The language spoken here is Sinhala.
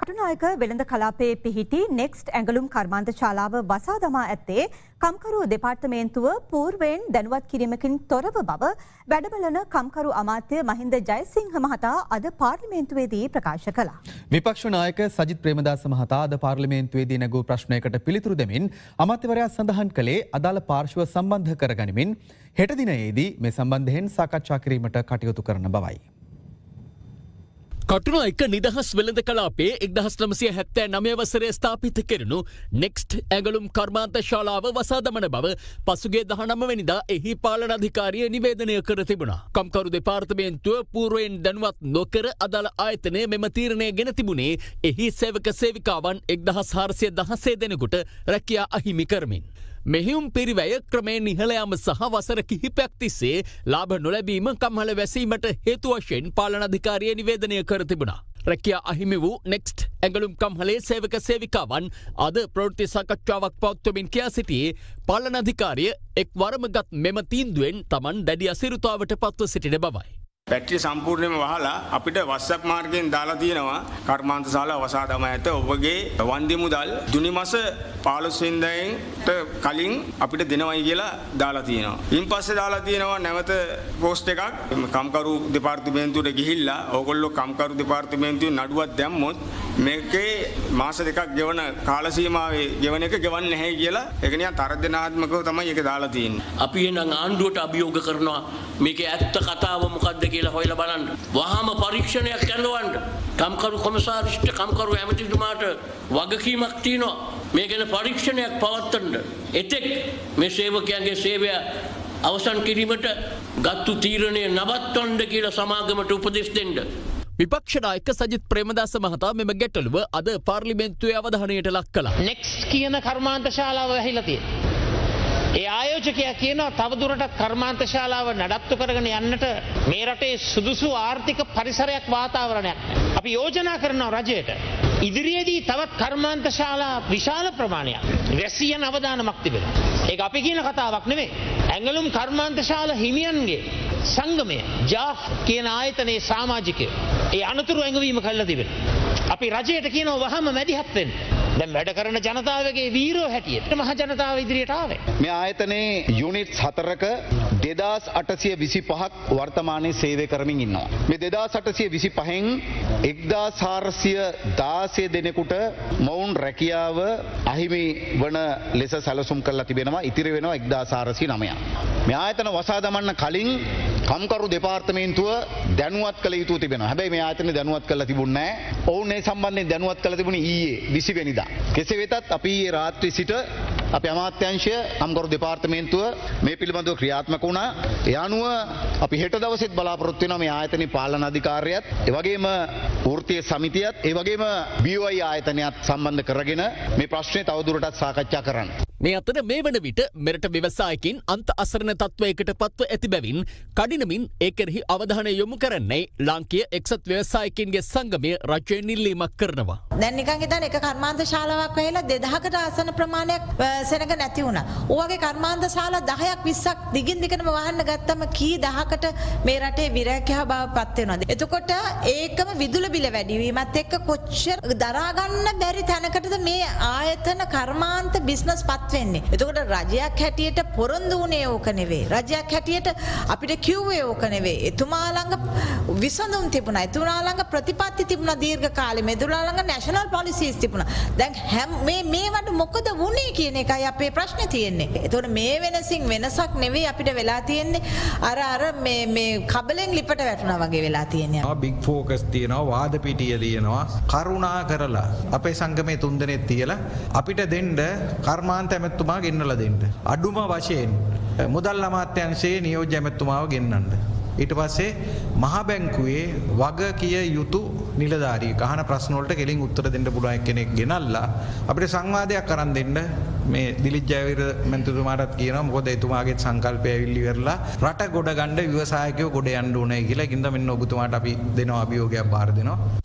කටුනායක වෙළඳ කලාපයේ පිහිටි නෙක්ස්ට් ඇඟලුම් කර්මාන්ත ශාලාව වසා දමා ඇත්තේ කම්කරු දෙපාර්තමේන්තුව පූර්වයෙන් දැනුවත් කිරීමකින් තොරව බව වැඩබලන කම්කරු අමාත්‍ය මහින්ද ජයසිංහ මහතා අද පාර්ලිමේන්තුවේදී ප්‍රකාශ කළා. විපක්ෂ නායක සජිත් ප්‍රේමදාස මහතා අද පාර්ලිමේන්තුවේදී නැගූ ප්‍රශ්නයකට පිළිතුරු දෙමින් අමාත්‍යවරයා සඳහන් කළේ අදාළ පාර්ශ්ව සම්බන්ධ කරගනිමින් හෙට දිනයේදී මේ සම්බන්ධයෙන් සාකච්ඡා කිරීමට කටයුතු කරන බවයි. කටුනායක නිදහස් වෙළඳ කලාපයේ 1979 වසරේ ස්ථාපිත කෙරුණු නෙක්ස්ට් ඇඟලුම් කර්මාන්ත ශාලාව වසා දමන බව පසුගිය 19 වෙනිදා එහි පාලන අධිකාරිය නිවේදනය කර තිබුණා. කම්කරු දෙපාර්තමේන්තුව පූර්වයෙන් දැනුවත් නොකර අදාළ ආයතනය මෙම තීරණය ගෙන තිබුණේ එහි සේවක සේවිකාවන් 1416 දෙනෙකුට රැකියා අහිමි කරමින්. මෙහෙයුම් පිරිවැය ක්‍රමයෙන් ඉහළ යාම සහ වසර කිහිපයක් තිස්සේ ලාභ නොලැබීම කම්හල වැසීමට හේතු වශයෙන් පාලන අධිකාරිය නිවේදනය කර තිබුණා. රැකියා අහිමි වූ නෙක්ස්ට් ඇඟලුම් කම්හලේ සේවක සේවිකාවන් අද ප්‍රවෘත්ති සාකච්ඡාවක් පවත්වමින් කියා සිටියේ පාලන අධිකාරිය එක්වරම ගත් මෙම තීන්දුවෙන් තමන් දැඩි අසිරුතාවට පත්ව සිටින බවයි. ෆැක්ටරි සම්පූර්ණයෙන්ම වහලා අපිට WhatsApp මාර්ගයෙන් දාලා තියෙනවා කර්මාන්ත ශාලාව වසා දමා ඇත, ඔබගේ වන්දි මුදල් ජුනි මාස 15 වෙනිදාට කලින් අපිට දෙනවයි කියලා දාලා තියෙනවා. ඉන් පස්සේ දාලා තියෙනවා නැවත පෝස්ට් එකක් කම්කරු දෙපාර්තමේන්තුවට ගිහිල්ලා ඕගොල්ලෝ කම්කරු දෙපාර්තමේන්තුවේ නඩුවක් දැම්මොත් මේකේ මාස දෙකක් ගෙවන කාල සීමාවේ ගෙවන එක ගෙවන්නේ නැහැ කියලා ඒක නිකන් තර්ජනාත්මකව තමයි ඒක දාලා තියෙන්නේ. අපි එහෙනම් ආණ්ඩුවට අභියෝග කරනවා මේකේ ඇත්ත කතාව මොකද්ද කියලා හොයලා බලන්න. වහාම පරීක්ෂණයක් කරනවන්න. කම්කරු කොමසාරිස්ට කම්කරු ඇමතිතුමාට වගකීමක් තියෙනවා. මේ ගැන පරීක්ෂණයක් පවත්වන්න. එතෙක් මේ සේවකයන්ගේ සේවය අවසන් කිරීමට ගත්තු තීරණය නවත්වන්න කියලා සමාගමට උපදෙස් දෙන්න. විපක්ෂ නායක සජිත් ප්‍රේමදාස මහතා මෙම ගැටලුව අද පාර්ලිමේන්තුවේ අවධානයට ලක් කළා. නෙක්ස්ට් කියන කර්මාන්ත ශාලාව වැහිලා තියෙනවා. ඒ ආයෝජකයා කියනවා තවදුරටත් කර්මාන්ත ශාලාව නඩත්තු කරගෙන යන්නට මේ රටේ සුදුසු ආර්ථික පරිසරයක් වාතාවරණයක් නැහැ. අපි යෝජනා කරනවා රජයට ඉදිරියේදී තවත් කර්මාන්ත ශාලා විශාල ප්‍රමාණයක් වැසී යන අවදානමක් තිබෙනවා. ඒක අපි කියන කතාවක් නෙමෙයි. ඇඟලුම් කර්මාන්ත ශාලා හිමියන්ගේ සංගමය ජාෆ් කියන ආයතනයේ සමාජිකයෝ ඒ අනතුරු ඇඟවීම කළා තිබෙනවා. අපි රජයට කියනවා වහම මැදිහත් වෙන්න. දැන් වැඩ කරන ජනතාවගේ වීරෝ හැටියට මහ ජනතාව ඉදිරියට ආවේ. මේ ආයතනයේ යුනිට්ස් 4ක 2825ක් වර්තමානයේ සේවය කරමින් ඉන්නවා. මේ 2825න් 1416 දෙනෙකුට මොවුන් රැකියාව අහිමි වන ලෙස සැලසුම් කරලා තිබෙනවා. ඉතිරි වෙනවා 1409ක්. මේ ආයතන වසා දමන්න කලින් කම්කරු දෙපාර්තමේන්තුව දැනුවත් කළ යුතු තිබෙනවා. හැබැයි මේ ආයතනය දැනුවත් කරලා තිබුණේ නැහැ. ඔවුන් මේ සම්බන්ධයෙන් දැනුවත් කරලා තිබුණේ ඊයේ 20 වෙනිදා. කෙසේ වෙතත් අපි ඊයේ රාත්‍රී සිට අපේ අමාත්‍යාංශය කම්කරු දෙපාර්තමේන්තුව මේ පිළිබඳව ක්‍රියාත්මක වුණා. ඒ අනුව අපි හෙට දවසෙත් බලාපොරොත්තු වෙනවා මේ ආයතනයේ පාලන අධිකාරියත්, ඒ වගේම වෘත්තීය සමිතියත්, ඒ වගේම BOI ආයතනයත් සම්බන්ධ කරගෙන මේ ප්‍රශ්නේ තවදුරටත් සාකච්ඡා කරන්න. මේ අතර මේ වන විට මෙරට ව්‍යවසායකින් අන්ත අසරණ තත්ත්වයකට පත්ව ඇති බැවින් කඩිනමින් ඒ කෙරෙහි අවධානය යොමු කරන්නයි ලාංකීය එක්සත් ව්‍යවසායකින්ගේ සංගමය රජයෙන් ඉල්ලීමක් කරනවා. දැන් නිකන් හිතන්න එක කර්මාන්ත ශාලාවක් වැහිලා 2000කට ආසන්න ප්‍රමාණයක් සෙනඟ නැති වුණා. ඔයගේ කර්මාන්ත ශාලා 10ක් 20ක් දිගින් දිගටම වහන්න ගත්තම කී දහකට මේ රටේ විරැකියා බව පත් වෙනවද? එතකොට ඒකම විදුලි බිල වැඩි වීමත් එක්ක කොච්චර දරා ගන්න බැරි තැනකටද මේ ආයතන කර්මාන්ත බිස්නස් පත් වෙන්නේ. එතකොට රජයක් හැටියට පොරොන්දු වුණේ ඕක නෙවෙයි. රජයක් හැටියට අපිට කිව්වේ ඕක නෙවෙයි. එතුමා ළඟ විසඳුම් තිබුණා. එතුමා ළඟ ප්‍රතිපත්ති තිබුණා දීර්ඝ කාලෙ. මෙතුමා ළඟ නැෂනල් පොලිසිස් තිබුණා. දැන් මේ මේවට මොකද වුණේ කියන එකයි අපේ ප්‍රශ්නේ තියෙන්නේ. එතකොට මේ වෙනසින් වෙනසක් නෙවෙයි අපිට වෙලා තියෙන්නේ. අර අර මේ මේ කබලෙන් ලිපට වැටුණා වගේ වෙලා තියෙන්නේ. බිග් ෆෝකස් තියෙනවා, වාද පිටිය තියෙනවා. කරුණා කරලා අපේ සංගමේ තුන් දෙනෙක් තියලා අපිට දෙන්න කර්මාන්ත ඇමතුමා ගෙන්නලා දෙන්න. අඩුම වශයෙන් මුදල් අමාත්‍යාංශයේ නියෝජ්‍ය ඇමතුමාව ගෙන්නන්න. ඊට පස්සේ මහ බැංකුවේ වග කිය යුතු නිලධාරියෙක් අහන ප්‍රශ්න වලට කෙලින් උත්තර දෙන්න පුළුවන් කෙනෙක් ගෙනල්ලා අපිට සංවාදයක් අරන් දෙන්න. මේ දිලිත් ජයවීර මන්ත්‍රීතුමාටත් කියනවා, මොකද එතුමාගේ සංකල්පය ඇවිල්ලි ඉවරලා රට ගොඩ ගන්න ව්‍යවසායකයෝ ගොඩ යන්න ඕනේ කියලා. ඒකින්ද මෙන්න ඔබතුමාට අපි දෙනවා අභියෝගයක් බාර දෙනවා.